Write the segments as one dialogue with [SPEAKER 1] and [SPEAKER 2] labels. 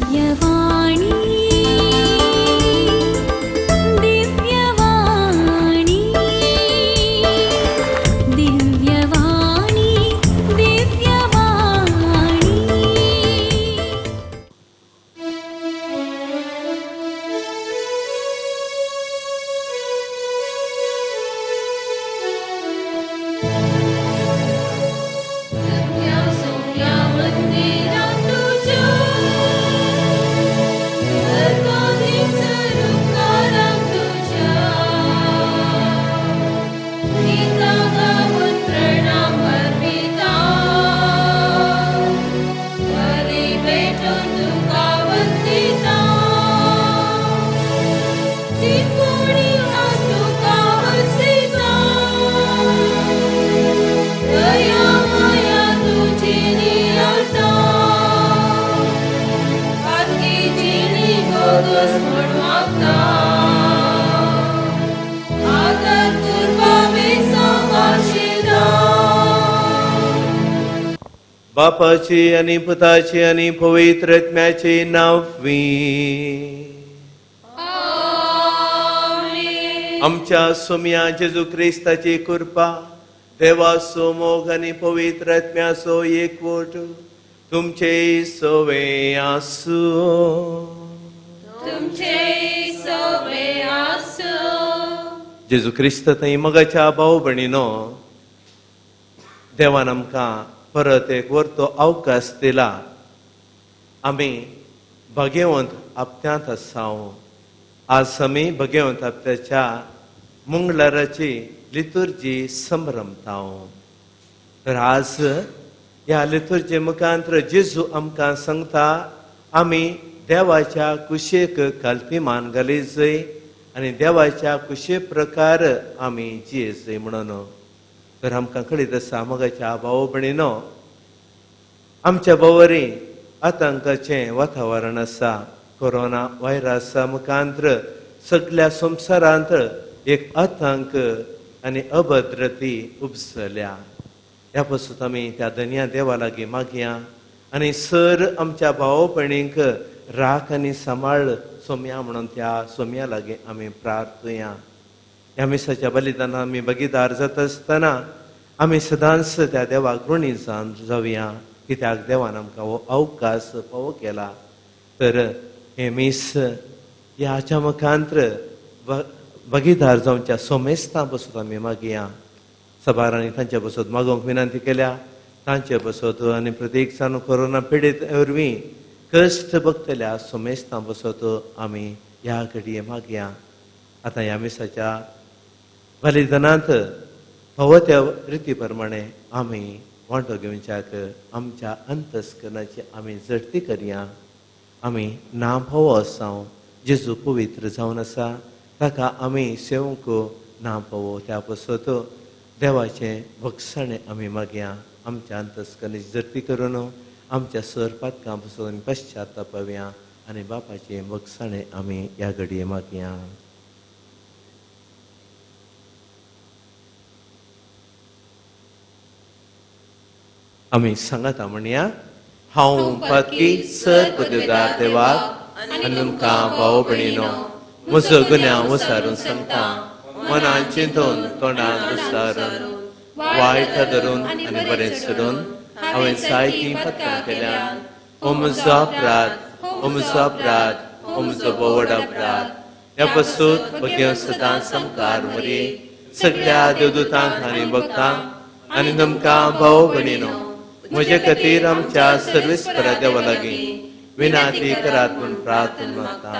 [SPEAKER 1] दिव्यवाणी दिव्यवाणी दिव्यवाणी दिव्यवाणी।
[SPEAKER 2] सत्या सौम्या मंदिरां तुज्या एकादीक सरुकारां तुज्या गीतां गावन प्रणाम अर्पिता बली भेटून तुका वंदिता दिपुणी आज तुका वसिता दया माया तुझी नियाळता पातकी जिणी गोगोस म्हण मागता आदर कृपा बेसांव आशिर्दा।
[SPEAKER 3] बापाची आनी पुताची आनी पवित्र आत्म्याची नांवी।
[SPEAKER 2] आमेन।
[SPEAKER 3] आमच्या सोम्या जेजू क्रिस्ताची कृपा, देवाचो मोग आनी पवित्र आत्म्याचो एकवट तुमचे सवे आसूं।
[SPEAKER 2] तुमचे सवे आसूं।
[SPEAKER 3] जेजू क्रिस्त थंय मोगाच्या भाव भयणीनो, देवान आमकां परत एक वरतो अवकाश दिला। आमी भाग्यवंत हप्त्यांत आसाव। आज आमी भाग्यवंत हप्त्याच्या मंगळाराची लितुर्जी संभ्रमताव। तर आज ह्या लितुर्जी मुखांत जेजू आमकां सांगता, आमी देवाच्या कुशेक कल्पिमान घाली जाय आनी देवाच्या कुशे प्रकार आमी जिये म्हणून। तर आमकां कळीत आसा मोगाच्या भाव भयणीनो, आमच्या भोंवरी आतंकाचें वातावरण आसा। कोरोना व्हायरसा मुखांत सगल्या संवसारांत एक आतंक आनी अभद्रती उपजल्या। ह्या पासून आमी त्या धनया देवा लागीं मागया आनी सर आमच्या भाव भयणींक राख आनी सांबाळ सोम्या म्हणून त्या सोम्या लागीं आमी प्रार्थुया। ह्या मिसाच्या बलिदानान आमी भागीदार जाता आसतना आमी सदांच त्या देवाक ऋणी जावन जावया, कित्याक देवान आमकां हो अवकाश फावो केला। तर हें मीस ह्याच्या मुखांत भागीदार जावच्या सोमेस्तां बसून आमी मागया। सबारांनी तांचे बसत मागोवंक विनंती केल्या, तांचे बसत आनी प्रत्येक जाण कोरोना पिडीत वरवीं कश्ट भोगतल्या सोमेस्तां बसत आमी ह्या घडये मागया। आतां ह्या मिसाच्या बलिदानांत फावो त्या रिती प्रमाणे आमी वांटो घेवच्याक आमच्या अंतस्करणाची आमी झडती करया। आमी ना फावो आसाव, जेजू पवित्र जावन आसा, ताका आमी सेवंक ना फावो, त्या पासत देवाचें भगसणें आमी मागया। आमच्या अंतस्करणाची झडती करून आमच्या सर पातकां पासून आमी पश्चातापावया आनी बापाचें भगसणें आमी ह्या घडये मागया। आमी सांगता म्हणया, हांव पातकी सर पदवीदार देवाक आनी तुमकां भाव भयणीनो म्हजो गुन्यांव विचारून सांगता, मनान चिंतून तोंडान उच्चारून वायट धरून आनी बरें सोडून हांवें जायतीं पत्रां केल्यान। हो म्हजो अपराध, हो म्हजो अपराध, हो म्हजो व्हड अपराध। ह्या पासून भगेव सदां सामकार मरे सगळ्या देवदूतांक आनी भक्तांक आनी तुमकां भाव भयणीनो म्हजे खातीर आमच्या सर्वेस्परा देवा लागीं विनाती करात म्हूण प्रार्थना मागता।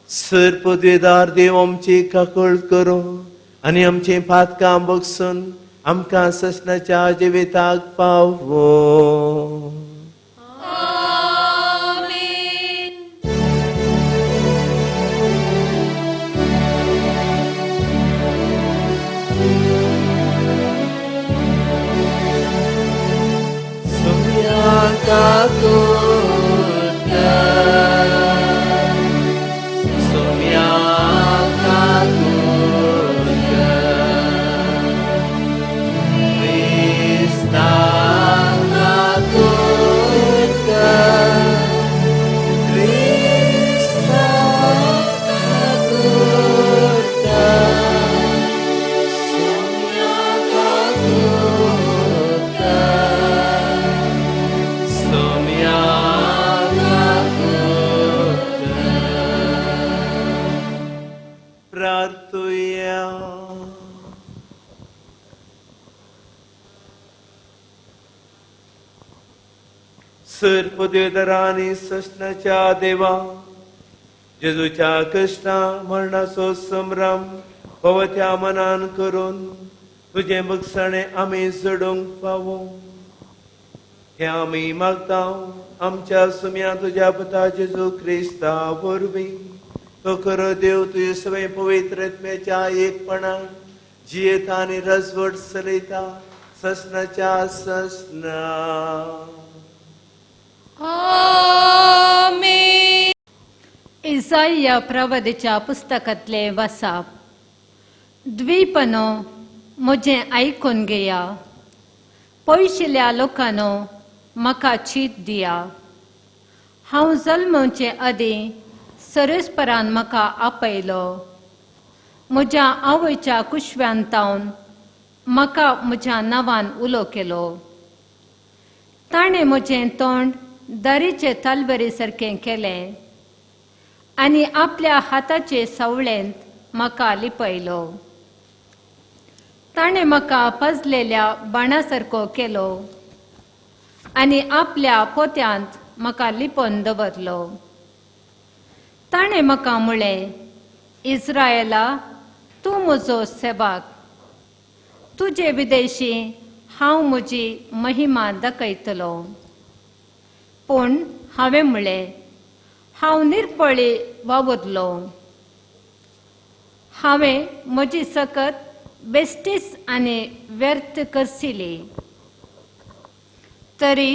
[SPEAKER 3] सर पदवेदार देव आमची काकळ करूं आनी आमचीं पातकां बगसून आमकां ससनाच्या जिविताक पावो।
[SPEAKER 2] आमेन।
[SPEAKER 3] सोम्या काकुत कर, सोम्या काकुत कर, क्रिस्ता काकुत सर पदवेदारांनी ससनाच्या देवा जेजूच्या कृष्णा मरणाचो संभ्रम पवत्या मनान करून तुजें बगसणें आमी जोडूंक पावो. हें आमी मागता आमच्या सुम्या तुज्या पुता जेजू क्रिस्ता वरवीं. तो खरो देव तुजे सगळे पवित्र आत्म्याच्या एकपणान जियेता आनी रजवट चलयता ससनाच्या ससना.
[SPEAKER 2] आमेन.
[SPEAKER 4] इसाईया प्रवादीच्या पुस्तकांतले वसाप. द्वीपनो म्हजें आयकून घेया, पयशिल्ल्या लोकांनो म्हाका चीत दिया. हांव जल्मवचे आदीं सरेस्परान म्हाका आपयलो, म्हज्या आवयच्या कुशव्यान तावन म्हाका म्हज्या नांवान उलो केलो. ताणें म्हजें तोंड दारीचे तालवरी सारकें केलें आनी आपल्या हाताचे सावळेंत म्हाका लिपयलो. ताणें म्हाका पजलेल्या बाणा सारको केलो आनी आपल्या पोत्यांत म्हाका लिपोवन दवरलो. ताणें म्हाका म्हळें, इस्रायला तूं म्हजो सेवक, तुजे विदेशी हांव म्हजी महिमा दाखयतलो. पूण हांवें म्हळें, हांव निरपळी वावुरलो, हांवें म्हजी सकत बेश्टीच आनी व्यर्थ करसिली. तरी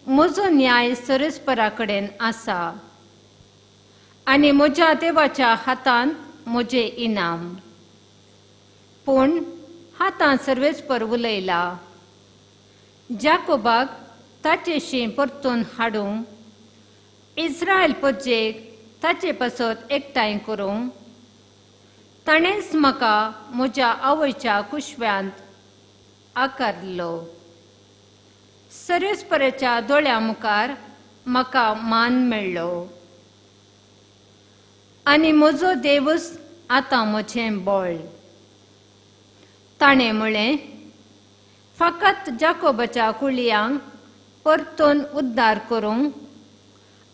[SPEAKER 4] म्हजो न्याय सरेस्परा कडेन आसा आनी म्हज्या देवाच्या हातांत म्हजें इनाम. पूण हातांत सर्वेस्पर उलयला, जाकोबाक ताचेशी परतून हाडूंक, इस्रायल परजेक ताचे पासत एकठांय करूंक ताणेंच म्हाका म्हज्या आवयच्या कुशव्यांत आकारलो. सर्वेस्पराच्या दोळ्यां मुखार म्हाका मान मेळ्ळो आनी म्हजो देवूच आतां म्हजें बळ. ताणें म्हळें, फकत जाकोबाच्या कुळयांक परतून उद्धार करूंक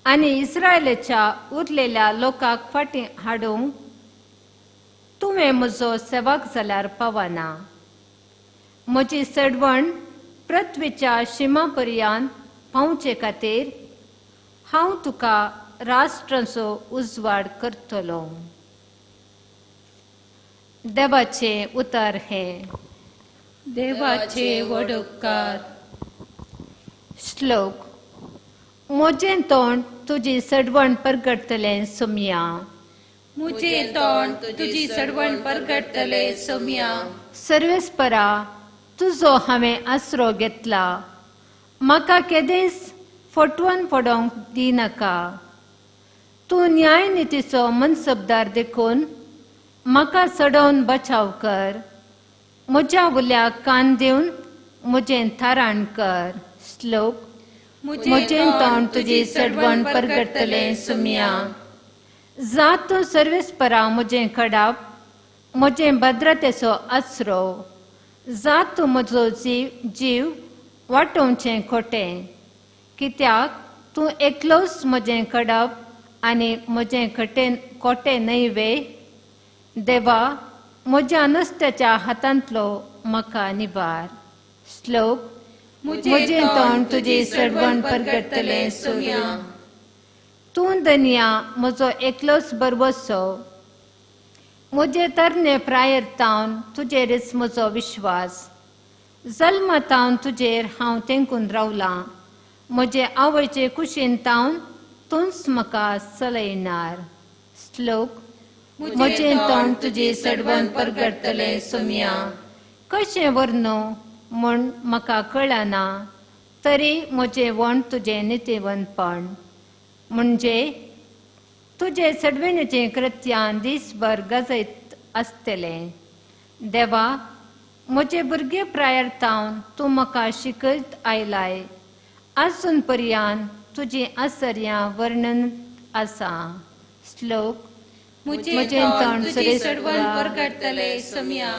[SPEAKER 4] आनी इस्रायलाच्या उरलेल्या लोकांक फाटीं हाडूंक तुवें म्हजो सेवक जाल्यार पावना. म्हजी चडवण पृथ्वीच्या शिमा पर्यंत पावचे खातीर हांव तुका राष्ट्रांचो उजवाड करतलो. देवाचें उतर हें.
[SPEAKER 2] देवाचे व्हड उपकार.
[SPEAKER 4] श्लोक. म्हजें तोंड तुजी सडवण परगटतलें सोमया.
[SPEAKER 2] मुझे तोंड तुजी सडवण परगटतले सोमया.
[SPEAKER 4] सर्वेस्परा तुजो हांवें आसरो घेतला, म्हाका केदेंच फटवण पडोवंक दिनाका. तूं न्यायनितीचो मनसबदार देखून म्हाका चडोवन बचाव कर. म्हज्या उल्याक कान दिवन म्हजें थाराण कर. श्लोक. म्हजें तोंड तुजी सडवण परगटतलें सोमया. जा तूं सर्वेस्परा म्हजें कडाप, म्हजें भद्रतेचो आसरो. जा तूं म्हजो जीव वाटोवचें खोटें, कित्याक तूं एकलोच म्हजें कडप आनी म्हजें कोटें न्हय वे. देवा म्हज्या नुस्त्याच्या हातांतलो म्हाका निवार. श्लोक. म्हजें तोंड तुजी सडवण परगटतलें सोमया. तूं दनया म्हजो एकलोच बरवसो, म्हजे तरणे प्रायर तावन तुजेरच म्हजो विश्वास. जल्मा तावन तुजेर हांव तेंकून रावलां, म्हजे आवयचे कुशीन तावन तूंच म्हाका चलयणार. श्लोक. म्हजें तोंड तुजी सडवण परगटतलें सोमया. कशें वर्णू म्हूण म्हाका कळना, तरी म्हजें वण तुजें नितीवंतपण, म्हणजे तुजे सडविणेचें कृत्यां दीसभर गजयत आसतलें. देवा म्हजे भुरगे प्रायर तावन तूं म्हाका शिकयत आयलाय, आजून पर्यंत तुजीं आसर्यां वर्णन आसा. श्लोक. म्हजें तोंड तुजी
[SPEAKER 2] सडवण परगटतलें सोमया.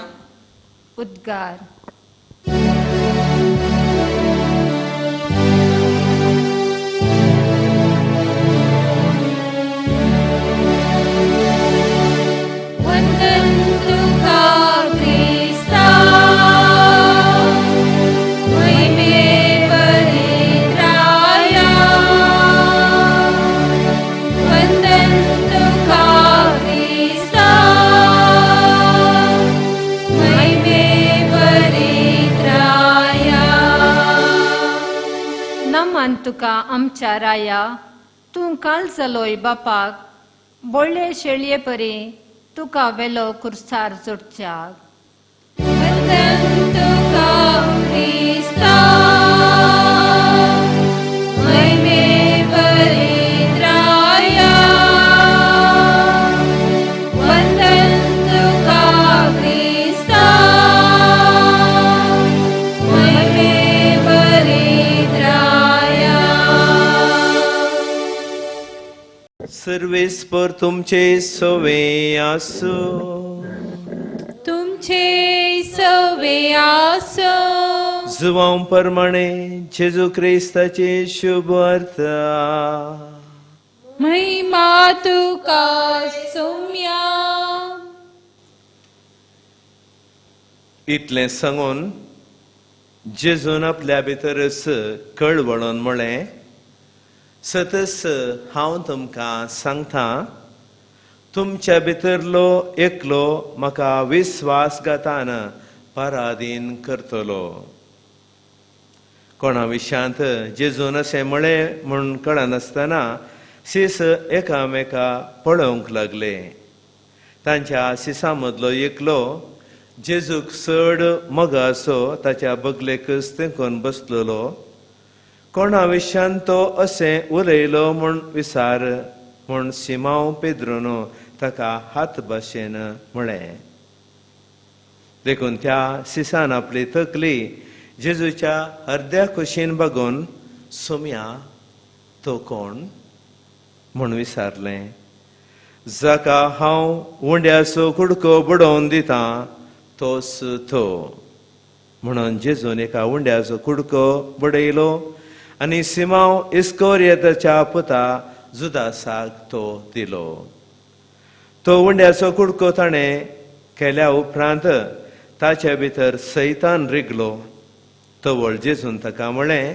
[SPEAKER 4] उद्गार. भोवमान तुका आमच्या राया, तूं काल जालोय बापाक, बोळ्ळे शेळये परी तुका वेलो कुर्सार जोडच्याक.
[SPEAKER 2] वंदन तुका क्रिस्ता, महिमे परित्राया. वंदन तुका क्रिस्ता, महिमे परित्राया.
[SPEAKER 3] सर्वेस्पर तुमचे सवे आसू.
[SPEAKER 2] तुमचे सवे आसो.
[SPEAKER 3] जुवांव प्रमाणे जेजू क्रिस्ताचे शुभ अर्थ.
[SPEAKER 2] महिमा तुका सोम्या.
[SPEAKER 3] इतलें सांगून जेजून आपल्या भितरच कळवळून म्हळें, सतस हांव तुमकां सांगता, तुमच्या भितरलो एकलो म्हाका विस्वासघातान पराधीन करतलो. कोणा विशयांत जेजून अशें म्हळें म्हूण कळनासतना शीस एकामेका पळोवंक लागले. तांच्या शिसां मदलो एकलो जेजूक चड मोगाचो ताच्या बगलेकच तेंकून बसलेलो. कोणा विशयान तो अशें उलयलो म्हूण विचार म्हूण सिमांव पेद्रून ताका हात भाशेन म्हळें. देखून त्या शिसान आपली तकली जेजूच्या अर्द्या कुशीन बगून सोम्या तो कोण म्हूण विचारलें. जाका हांव उंड्याचो कुडको बडोवन दितां तोच तो. म्हणून जेजून एका उंड्याचो कुडको बडयलो आनी सिमांव इस्कोरियताच्या पुता जुदासाक तो दिलो. तो उंड्याचो कुडको ताणें केल्या उपरांत ताचे भितर सैतान रिगलो. तवळ जेजून ताका म्हळें,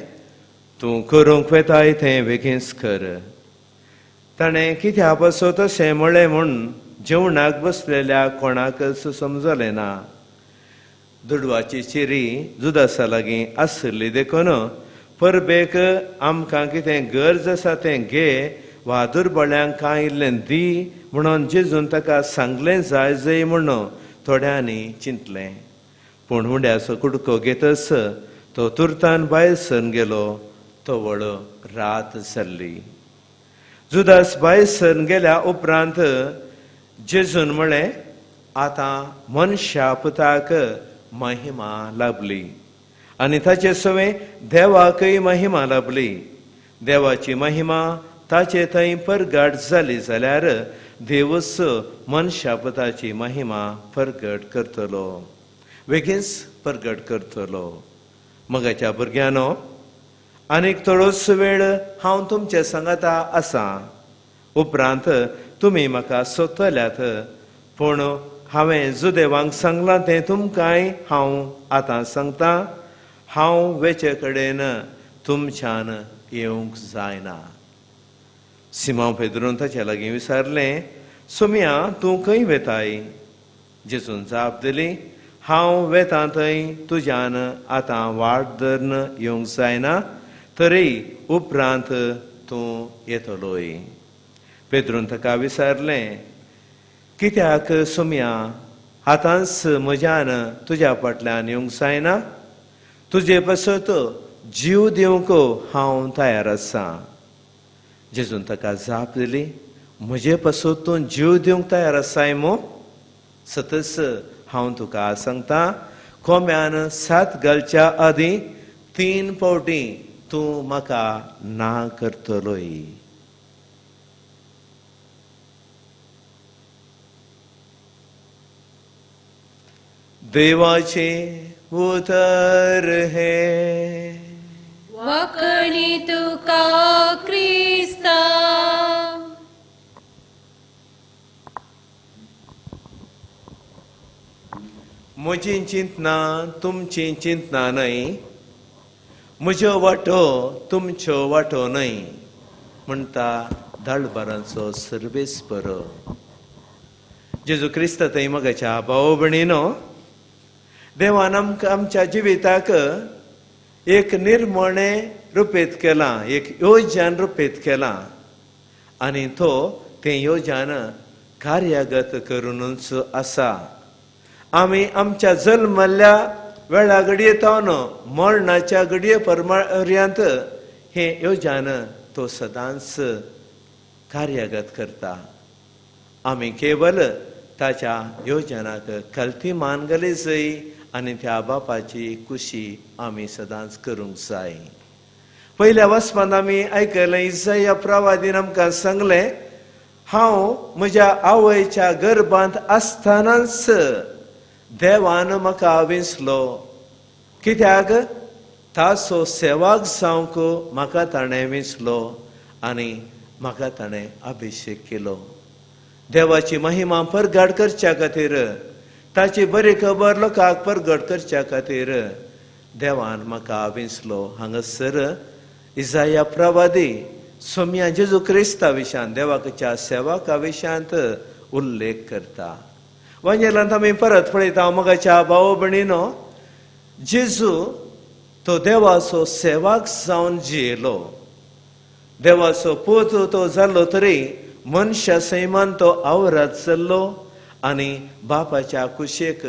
[SPEAKER 3] तूं करूंक वेताय तें बेगीनच कर. ताणें कित्या पासत अशें म्हळें म्हूण जेवणाक बसलेल्या कोणाकच समजलें ना. दुडवाची चिरी जुदासा लागीं आशिल्ली देखून परबेक आमकां कितें गरज आसा तें घे वा दुर्बळ्यांक कांय इल्लें दी म्हणून जेजून ताका सांगलें जाय जय म्हूण थोड्यांनी चिंतलें. पूण हुंड्याचो कुडको घेतच तो तुर्तान भायर सरून गेलो. तवळ रात जाल्ली. जुदास भायर सरून गेल्या उपरांत जेजून म्हळें, आतां मनशा पुताक महिमा लाभली आनी ताचे सवें देवाकय महिमा लाभली. देवाची महिमा ताचे थंय परगट जाली जाल्यार देवच मनशा पुताची महिमा परगट करतलो, बेगीनच परगट करतलो. मगाच्या भुरग्यांनो, आनीक थोडोच वेळ हांव तुमचे सांगाता आसा. उपरांत तुमी म्हाका सोदतल्यात, पूण हांवें जुदेवांक सांगलां तें तुमकांय हांव आतां सांगता. हांव वेचे कडेन तुमच्यान येवंक जायना. सिमांव पेद्रून ताचे लागीं विचारलें, सोम्या तूं खंय वेताय? जेजून जाप दिली, हांव वेतां थंय तुज्यान आतां वाट धरून येवंक जायना, तरी उपरांत तूं येतलोय. पेद्रून ताका विचारलें, कित्याक सोम्या आतांच म्हज्यान तुज्या फाटल्यान येवंक जायना? तुजे पासत जीव दिवंक हांव तयार आसा. जेजून ताका जाप दिली, म्हजे पासत तूं जीव दिवंक तयार आसाय मू? सतच हांव तुका सांगता, कोम्यान सात घालच्या आदीं 3 फावटी तूं म्हाका ना करतलोय. देवाचें उतर हें.
[SPEAKER 2] वाकणी तुका क्रिस्ता.
[SPEAKER 3] म्हजी चिंतना तुमची चिंतना न्हय, म्हज्यो वाटो तुमच्यो वाटो न्हय, म्हणटा दळबारांचो सर्वेस बरो जेजू क्रिस्त. थंय मगाच्या भाव भयणीनो, देवान आमकां आमच्या जिविताक एक निर्मणे रुपेत केलां, एक योजन रुपेत केलां आनी तो तें योजन कार्यागत करुनूच आसा. आमी आमच्या जल्मल्ल्या वेळा घडये तावन मरणाच्या घडये पर्यंत हें योजन तो सदांच कार्यागत करता. आमी केवल ताच्या योजनाक कल्ती मान घाली जाय आनी त्या बापाची कुशी आमी सदांच करूंक जाय. पयल्या वसपांत आमी आयकलें, इजाया प्रवादीन आमकां सांगलें, हांव म्हज्या आवयच्या गर्भांत आसतनाच देवान म्हाका विंचलो, कित्याक ताचो सेवाक जावंक म्हाका ताणें विंचलो आनी म्हाका ताणें अभिशेक केलो. देवाची महिमा परगट करच्या खातीर, ताची बरी खबर लोकांक परगट करच्या खातीर देवान म्हाका विंचलो. हांगासर इजाया प्रवादी सोम्या जेजू क्रिस्ता विशयांत, देवाच्या सेवका विशयांत उल्लेख करता. वांजेलांत आमी परत पळयता, मोगाच्या भाव भयणीनो, जेजू तो देवाचो सेवक जावन जियेलो. देवाचो पूत तो जालो तरी मनशा सैमान तो आवरात जाल्लो आनी बापाच्या कुशेक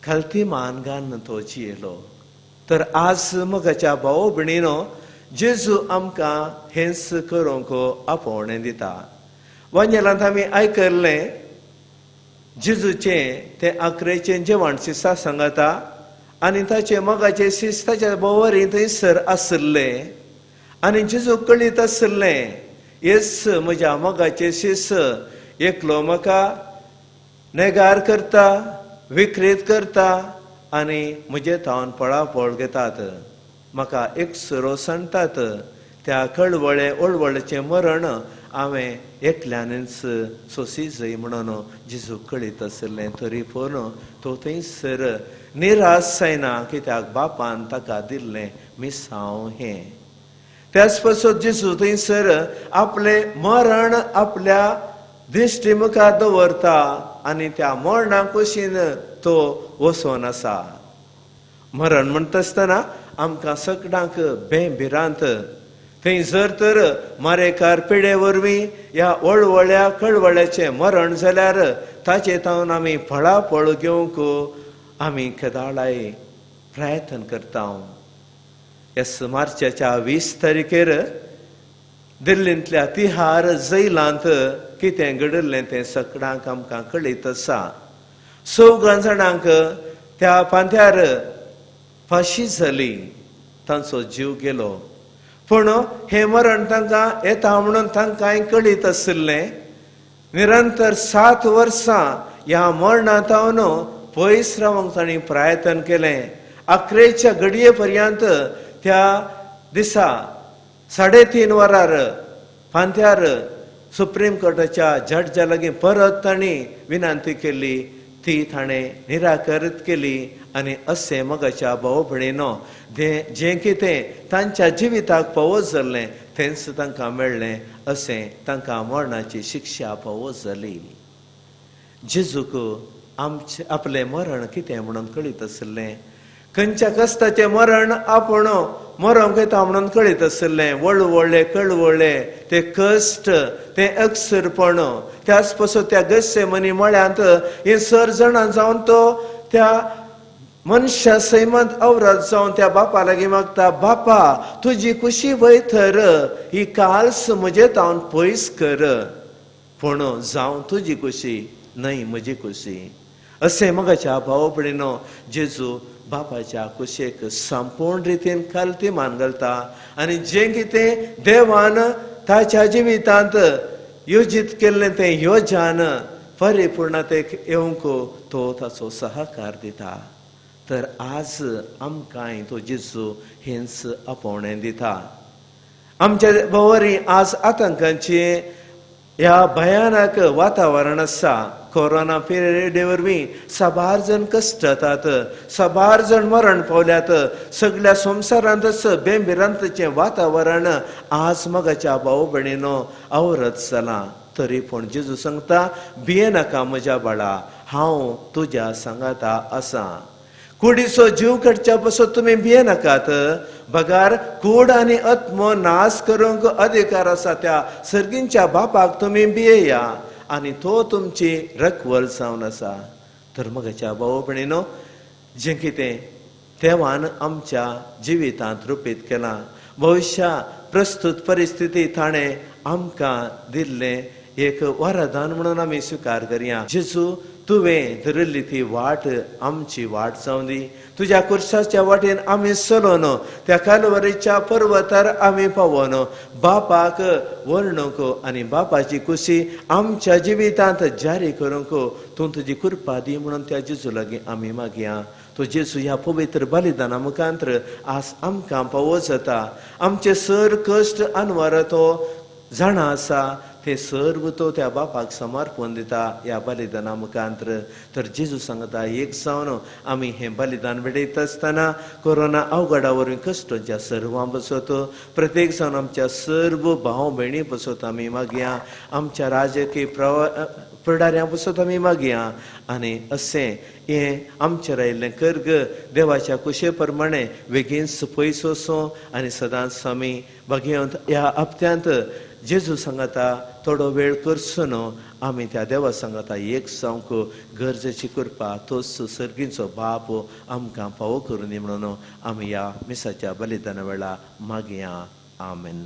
[SPEAKER 3] खालती मान घालून तो जियेलो. तर आज मोगाच्या भाव भयणीनो, जेजू आमकां हेंच करूंक आपोवणें दिता. वांजेलांत आमी आयकल्लें, जेजूचें तें आकरेचें जेवण शिसा सांगता आनी ताचे मोगाचे शिस ताच्या भोंवरी थंयसर आशिल्ले आनी जेजू कळीत आशिल्लें, येस म्हज्या मोगाचे शिस एकलो म्हाका नेगार करता, विक्रीत करता आनी म्हजे थावन पळापळ घेतात, म्हाका एक सुरो सांडटात. त्या कळवळे ओळवळेचें मरण हांवें एकल्यानच सोंसी जाय म्हणून जेजू कळीत आशिल्लें. तरी पूण तो थंयसर निराश जायना, कित्याक बापान ताका दिल्लें मिसांव हें. त्याच पासत जेजू थंयसर आपलें मरण आपल्या दिश्टी मुखार दवरता आनी त्या मरणा कुशीन तो वचोन आसा. मरण म्हणटा आसतना आमकां सगळ्यांक भिरांत. थंय जर तर मारेकार पिडे वरवीं ह्या वळवळ्या कळवळ्याचें मरण जाल्यार ताचे तावन आमी फळाफळ घेवंक आमी केदाळाय प्रयत्न करता. एस मार्चाच्या 20 तारखेर दिल्लींतल्या तिहार जैलांत कितें घडिल्लें तें सगळ्यांक आमकां कळीत आसा. 4 जाणांक त्या पांथ्यार फाशी जाली, तांचो जीव गेलो. पूण हें मरण तांकां येता म्हणून तांकांय कळीत आशिल्लें. निरंतर 7 वर्सां ह्या मरणा तावन पयस रावंक तांणी प्रयत्न केलें. अकरेच्या घडये पर्यंत त्या दिसा 3:30 वरार फांत्यार सुप्रीम कोर्टाच्या जड्जा लागीं परत तांणी विनंती केली, ती ताणें निराकरीत केली आनी अशें मोगाच्या भाव भयणीनो जें कितें तांच्या जिविताक फावो जाल्लें तेंच तांकां मेळ्ळें, अशें तांकां मरणाची शिक्षा फावो जाली. जेजूक आमचें आपलें मरण कितें म्हणून कळीत आशिल्लें, खंयच्या कश्टाचें मरण आपूण मरोंक येता म्हणून कळीत आशिल्लें. वळवळे कळवळे ते कश्ट, तें अक्षरपण, त्याच पासून त्या गस्सेमनी मळ्यांत हे सर जाणां जावन तो त्या मनशा सैमांत अवरात जावन त्या बापा लागीं मागता, बापा तुजी कुशी वय थर ही काल्स म्हजे तावन पयस कर, पूण जावं तुजी कुशी न्हय म्हजी कुशी. अशें मोगाच्या भाव भयणीनो जेजू बापाच्या कुशेक संपूर्ण रितीन खालती मान घालता आनी जें कितें देवान ताच्या जिवितांत योजीत केल्लें तें योजन परिपूर्णतेक येवंक तो ताचो सहकार दिता. तर आज आमकांय तो जेजू हेंच आपोवणें दिता. आमच्या भोंवरी आज आतंकांची ह्या भयानक वातावरण आसा. कोरोना पिरियडे वरवीं साबार जण कश्टतात, साबार जण मरण पावल्यात. सगळ्या संवसारांतच बेभिरांतचें वातावरण आज मोगाच्या भाव भयणीनो आवरत जालां. तरी पूण जेजू सांगता, भियेनाका म्हज्या बाळा, हांव तुज्या सांगाता आसा. कुडीचो जीव काडच्या पासत तुमी भियेनाकात, बगार कूड आनी आत्मो नाश करूंक अधिकार आसा त्या सर्गींच्या बापाक तुमी भियेया आनी तो तुमची रखवल जावन आसा. तर म्हज्या भाव भयणीनो, जें कितें देवान आमच्या जिवितांत रुपीत केलां, भविश्या प्रस्तुत परिस्थिती ताणें आमकां दिल्लें एक वरदान म्हणून आमी स्विकार करया. जेजू, तुवें धरिल्ली ती वाट आमची वाट जावं दी. तुज्या कुर्साच्या वाटेन आमी चलोन त्या कालवरीच्या पर्वतार आमी पावोन बापाक वर्णूंक आनी बापाची कुशी आमच्या जिवितांत जारी करूंक तूं तुजी कृपा दी म्हणून त्या जेजू लागीं आमी मागया. तो जेजू ह्या पवित्र बलिदाना मुखांत्र आज आमकां पावो जाता. आमचे सर कश्ट अनवर तो जाणा आसा, ते सर्व तो त्या बापाक समर्पण दिता ह्या बलिदाना मुखांत्र. तर जेजू सांगता, एक जावन आमी हें बलिदान भेटयता आसतना कोरोना अवघडा वरवीं कश्टांच्या सर्वां बसत, प्रत्येक जावन आमच्या सर्व भाव भयणी बसत आमी मागया, आमच्या राजकीय फुडाऱ्यां बसत आमी मागया आनी अशें हें आमचें रायिल्लें कर्ग देवाच्या कुशे प्रमाणे बेगीन पयस वचूं आनी सदांच आमी भाग्यवंत ह्या हप्त्यांत जेजू सांगता थोडो वेळ करचो न्हू, आमी त्या देवा सांगता एक जावंक गरजेची कृपा तोच सर्गींचो बाप आमकां फावो करून दी म्हणून आमी ह्या मिसाच्या बलिदाना वेळा मागया. आमेन.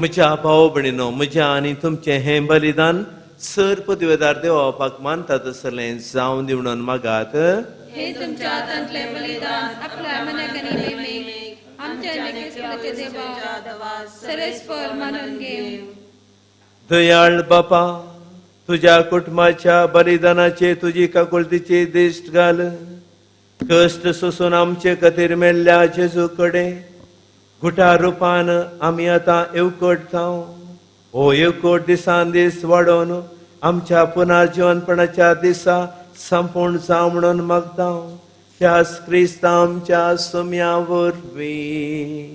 [SPEAKER 3] म्हज्या भाव भयणीनो, म्हज्या आनी तुमचें हें बलिदान सर पदवेदार देवापाक मानता तसलें जावं दी म्हणून मागात.
[SPEAKER 2] हे तुमच्या हातांतलें बलिदान आपल्या मनाक आनी नेमीक आमच्या निकेसपणाचे देवा सरेस्पर मानून घेवं.
[SPEAKER 3] दयाळ बापा, तुज्या कुटुंबाच्या बलिदानाचे तुजी काकुळतीची दिश्ट घाल. कश्ट सोसून आमचे खातीर मेल्ल्या जेजू कडेन गुटा रुपान आमी आतां येवकट जावं. हो येवकट दिसान दीस वाडोवन आमच्या पुनर्जिवनपणाच्या दिसा संपूर्ण जावं म्हणून मागता त्यास क्रिस्ता आमच्या सुम्या वरवीं.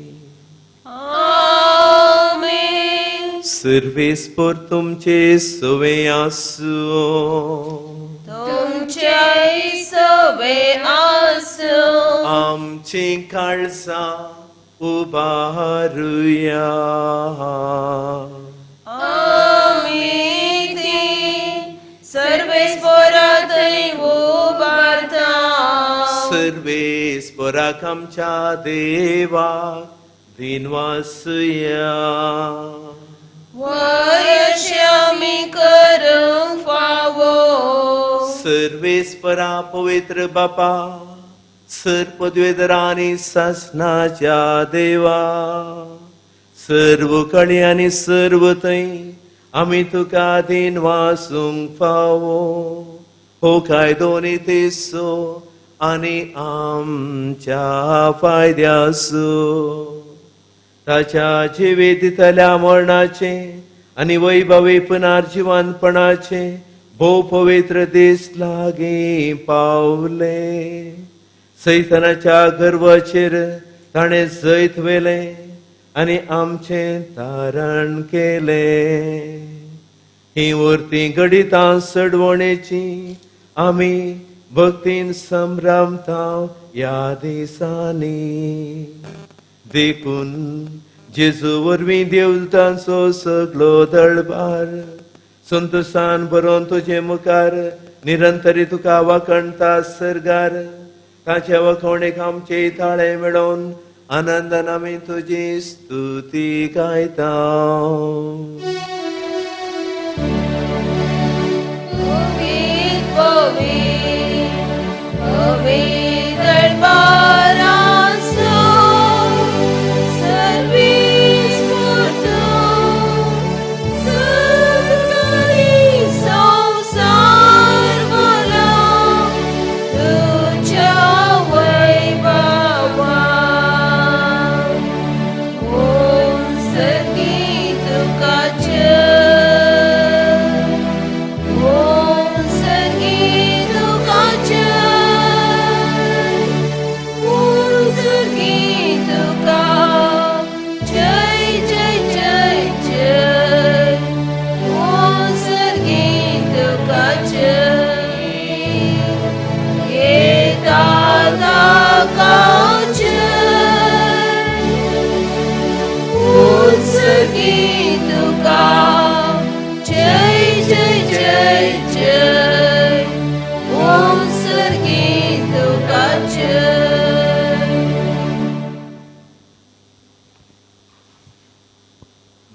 [SPEAKER 2] आमेन.
[SPEAKER 3] सर्वेस्पर तुमचे सवे आसूं,
[SPEAKER 2] तुमचे सवे आसूं.
[SPEAKER 3] आमची काळजां उबारुया.
[SPEAKER 2] आमी ती सर्वेस्परा थंय उबारता.
[SPEAKER 3] सर्वेस्पराक आमच्या देवाक दिनवासया.
[SPEAKER 2] वयशे आमी करूंक फावो.
[SPEAKER 3] सर्वेस्परा पवित्र बापा, सर पदवेदरा आनी सासनाच्या देवा, सर्व कळी आनी सर्व थंय आमी तुका दिनवासूंक फावो. हो कायदो नितीचो आनी आमच्या फायद्याचो. ताच्या जिवीत दितल्या मरणाचें आनी वैभवी पुनर्जिवनपणाचें भोव पवित्र दीस लागीं पावले. सैतानाच्या गर्वाचेर ताणें जैत व्हेलें आनी आमचें तारण केलें. ही वर्ती घडितां सडवणेची आमी भक्तीन संभ्रमता ह्या दिसांनी. देखून जेजू वरवीं देवतांचो सगलो दळबार संतोशान बरोवन तुजे मुखार निरंतरी तुका वाखणता सर्गार. ताच्या वाखवणेक आमचे ताळे मेळोवन आनंदान आमी तुजी स्तुती गायता.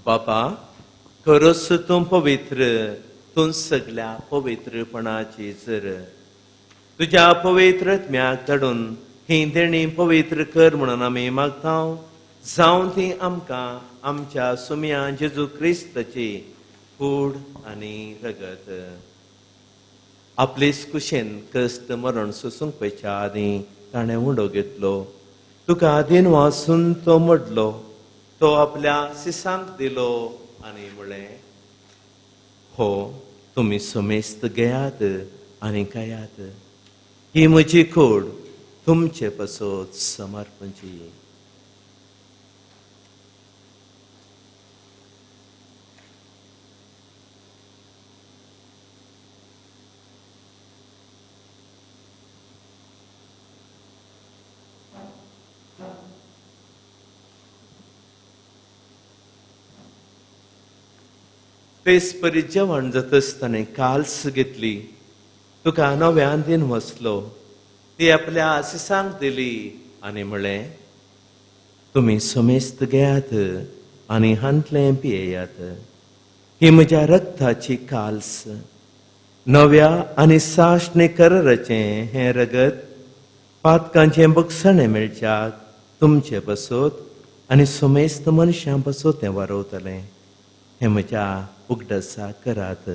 [SPEAKER 3] बापा, खरोच तूं पवित्र, तूं सगल्या पवित्रपणाची जर. तुज्या पवित्र आत्म्याक धाडून ही देणी पवित्र कर म्हणून आमी मागता. जावं ती आमकां आमच्या सुम्या जेजू क्रिस्ताची कूड आनी रगत. आपलेच कुशेन कश्ट मरण सोसूंक पळच्या आदीं ताणें उंडो घेतलो. तुका आदीन वासून तो मोडलो, तो आपल्या सिसांक दिलो आनी म्हळें, हो तुमी समेस्त घेयात आनी खायात, ही म्हजी कूड तुमचे पासत समर्पणची. तेच परी जेवण जातच ताणें काल्स घेतली, तुका नव्यान दिन वसलो, ती आपल्या आसिसांक दिली आनी म्हळें, तुमी समेस्त घेयात आनी हांतलें पियेयात, ही म्हज्या रक्ताची काल्स, नव्या आनी साश्णे कराराचें हें रगत पातकांचें बक्षणें मेळच्याक तुमचे पासत आनी समेस्त मनशां पासत तें वारवतलें. हें म्हज्या उगडासा करात.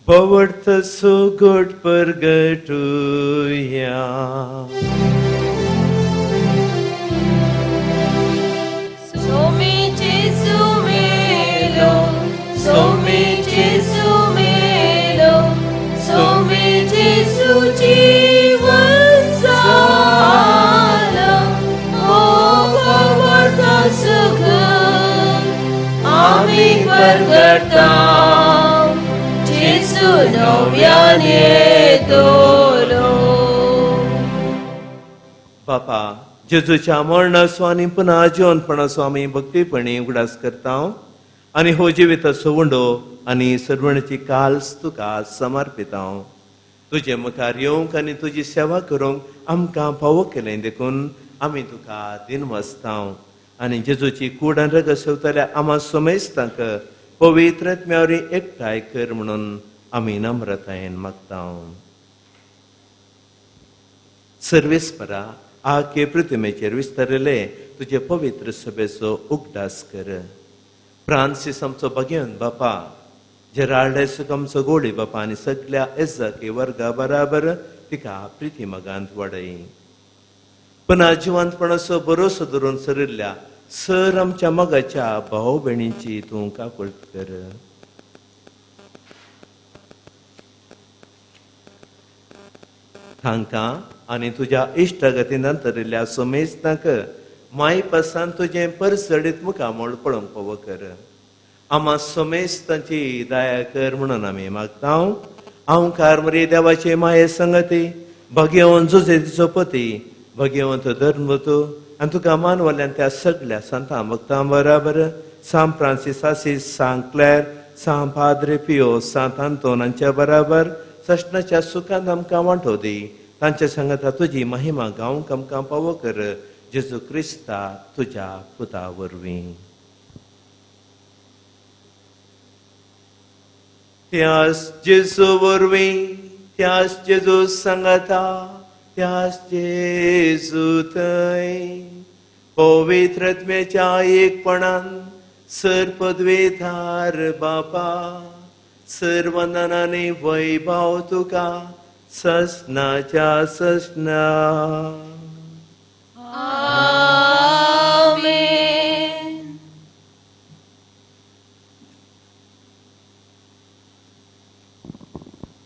[SPEAKER 3] भवर्थ सुगट परगटुया. बापा, जेजूच्या मरणाचो आनी पुन्हा जिवनपणाचो आमी भक्तीपणी उगडास करता आनी हो जिविताचो उंडो आनी सर्वणची काल्स तुका समर्पिता. तुजे मुखार येवंक आनी तुजी सेवा करूंक आमकां फावो केलें देखून आमी तुका दिनवासता. आनी जेजूची कूड आनी रगत सेवतल्या आमा समेस्तांक पवित्र आत्म्या वरवीं एकठांय कर म्हणून आमी नम्रतायेन मागता. सर्वेस्परा आखे पृथ्वीचेर विस्तारिल्ले तुजे पवित्र सभेचो उगडास कर. फ्रांसीस आमचो भाग्यवंत बापा, जेराल्ड आमचो गोळी बापा आनी सगल्या एजाकी वर्गा बराबर तिका प्रिती मगांत वाडय. पुन्हा जिवंतपणाचो भरोसो धरून सरिल्ल्या सर आमच्या मोगाच्या भाव भयणींची तूं काकुळट कर. तांकां आनी तुज्या इश्टागतीन अंतरिल्ल्या समेस्तांक मायपासान तुजें परसडीत मुखामळ पळोवंक पावो कर. आमा समेस्तांची दया कर म्हणून आमी मागता. हांव मरे देवाचे माये संगती भगेवन जुजेचो पती भगेवंत धर्म तूं आनी तुका मानवल्यान त्या सगल्या संतां भक्तां बराबर सांत फ्रांसीस आसीस, सांत क्लॅर, सांत पाद्रे पियो, सांत आंतोन हांच्या बराबर सश्णाच्या सुखांत आमकां वांटो दी. तांच्या सांगता तुजी महिमा गावंक आमकां पावो कर, जेजू क्रिस्ता तुज्या पुता वरवीं. त्यास जेजू वरवीं, त्यास जेजू सांगता, त्यास जेजू थंय पवित्र आत्म्याच्या एकपणान सर पदवेधार बापा, सर्वंदनाने वैभव तुका ससनाच्या ससना.
[SPEAKER 5] आमेन.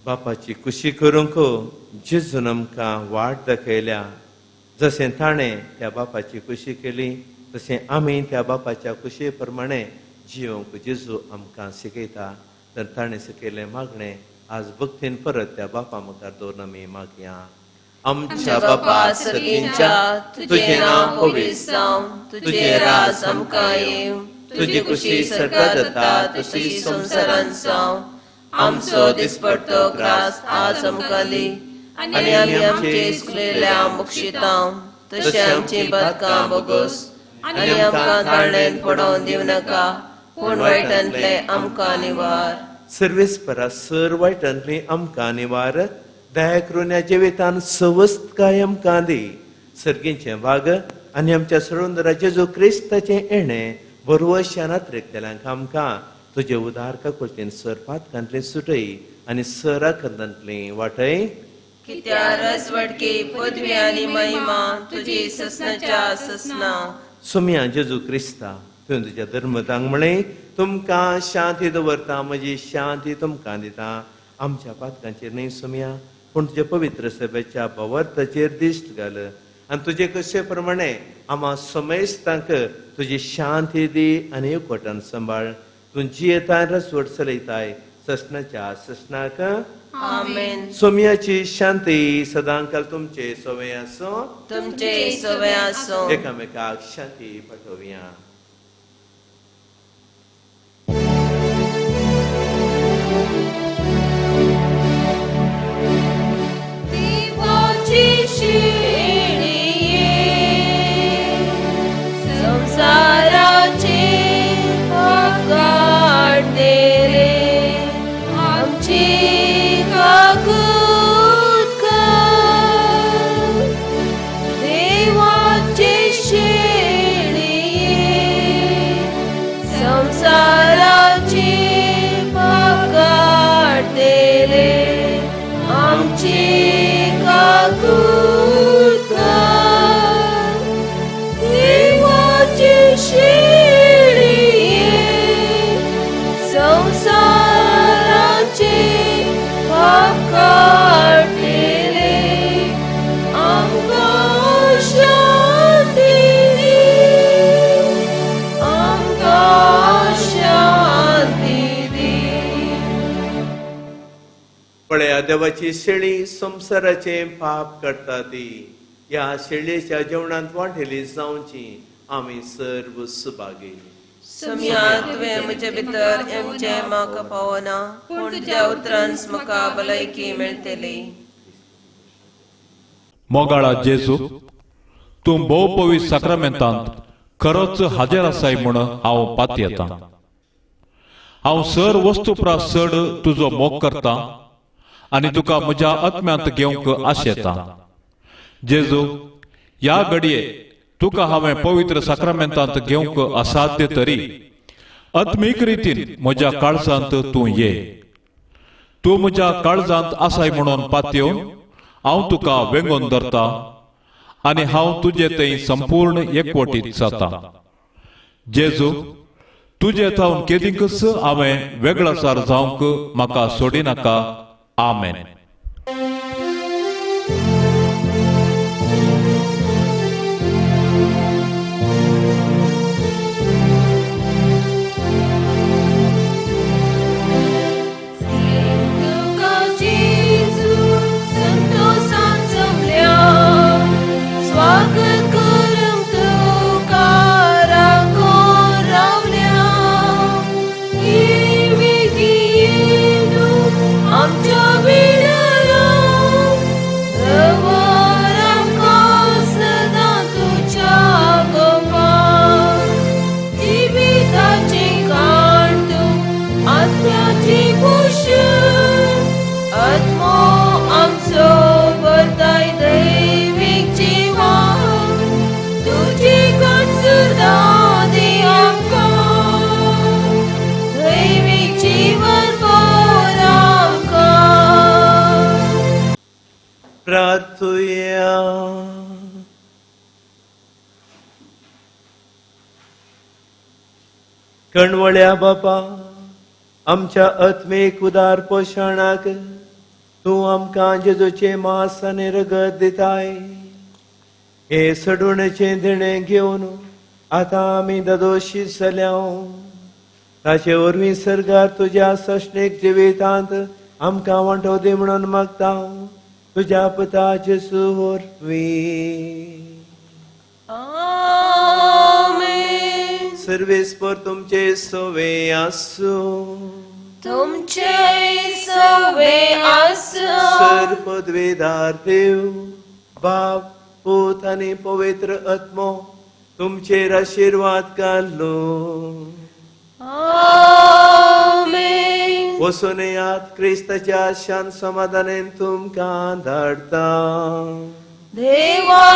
[SPEAKER 3] बापाची कुशी करूंक जेजून आमकां वाट दाखयल्या. जशें ताणें त्या बापाची कुशी केली तशें आमी त्या बापाच्या कुशी प्रमाणे जिवंक जेजू आमकां शिकयता. तर ताणें शिकयलें मागणें आज भक्तीन परत त्या बापा मुखार दवरून आमी मागया. आमच्या बापा सर्गींच्या, तुजें नांव पवित्र
[SPEAKER 5] जावं, तुजें राज आमकां येवं, तुजी कुशी सर्गात जाता तशी संवसारांत जावं. आमचो दिसपडतो ग्रास आज आमकां दी, आनी आमी आमचे चुकलेल्या बक्षितांव तशें आमची बदकां बोगोस, आनी आमकां ताळणेंत पडोवन दिवं नाका, पूण वायटांतले आमकां निवार.
[SPEAKER 3] सर्वेस्परा सर वायटांतली आमकां निवार. दया करून ह्या जिवितान सवस्तकाय आमकां दी. सर्गींचें भाग आनी आमच्या सरोंदरा जेजू क्रिस्ताचें येणें बरवश्या नात्रेकतल्यांक आमकां तुजे उदार काकुळटेन सर पातकांतली सुटय आनी सर आखंदांतली वाटय.
[SPEAKER 5] कित्या रजवटकी पदवी आनी महिमा तुजी ससनाच्या ससना.
[SPEAKER 3] सोम्या जेजू क्रिस्ता, तुवें तुज्या धर्मदांक म्हळें, तुमकां शांती दवरता, म्हजी शांती तुमकां दिता. आमच्या पातकांचेर न्हय सोम्या, पूण तुज्या पवित्र सभेच्या भावार्थाचेर दिश्ट घाल आनी तुजे कशे प्रमाणे आमा समेस्तांक तुजी शांती दी आनी एकवटान सांबाळ. तूं जियेताय रसवट चलयताय ससनाच्या ससनाक.
[SPEAKER 5] आमेन.
[SPEAKER 3] सोम्याची शांती सदांकाल तुमचे सवय आसूं,
[SPEAKER 5] तुमचे सवय आसूं.
[SPEAKER 3] एकामेकाक शांती पाठोवया.
[SPEAKER 5] देवाची शेळये संवसाराचे पाप काडलेले, आमची काकूत कर. देवाची शेळये संवसाराचे पाप काडलेले, आमची काकूत कर. देवाची शेळये संवसाराचे पाप काडलेले, आमकां शांती दी, आमकां शांती दी.
[SPEAKER 3] पळया देवाची शेळी संवसाराचें पाप काडटा ती. ह्या शेळयेच्या जेवणांत वांटेली जावची आमी सर्व सुभागी.
[SPEAKER 5] सोम्या, तुवें म्हजे भितर येवचें म्हाका पावना, पूण तुज्या उतरान म्हाका भलायकी मेळटली.
[SPEAKER 6] मोगाळा जेजू, तूं भोव पवित्र साक्रामेंतांत खरोच हाजेर आसाय म्हूण हांव पातयेतां. हांव सर वस्तू प्रास चड तुजो मोग करता आनी तुका म्हज्या आत्म्यांत घेवंक आशेता. जेजू, ह्या घडये तुका हांवें पवित्र साक्रामेंतांत घेवंक असाध्य तरी आत्मीक रितीन म्हज्या काळजांत तूं ये. तूं म्हज्या काळजांत आसाय म्हणून पातयेवन हांव तुका वेंगोवन धरता आनी हांव तुजे थंय संपूर्ण एकवटीत जाता. जेजू, तुजे थावन केदींकच हांवें वेगळासार जावंक म्हाका सोडिनाका. आमेन.
[SPEAKER 3] प्रार्थुया. कणवळ्या बापा, आमच्या आत्मीक उदार पोशणाक तूं आमकां जेजूचें मांस आनी रगत दिताय. हे सडुणेचें देणें घेवन आतां आमी ददोशी जाल्या. ताचे वरवीं सर्गार तुज्या सश्णीक जिवितांत आमकां वांटो दी म्हणून मागता तुज्या पुता जेजू वरवीं.
[SPEAKER 5] आमेन.
[SPEAKER 3] सर्वेस्पर तुमचे सवे आसूं.
[SPEAKER 5] तुमचे सवे आसूं.
[SPEAKER 3] सर पदवेदार देव बाप पूत आनी पवित्र आत्मो तुमचेर आशिर्वाद घालो.
[SPEAKER 5] आमेन.
[SPEAKER 3] वचून येयात, क्रिस्ताच्या शांत समाधानान तुमकां धाडटा.
[SPEAKER 5] देवा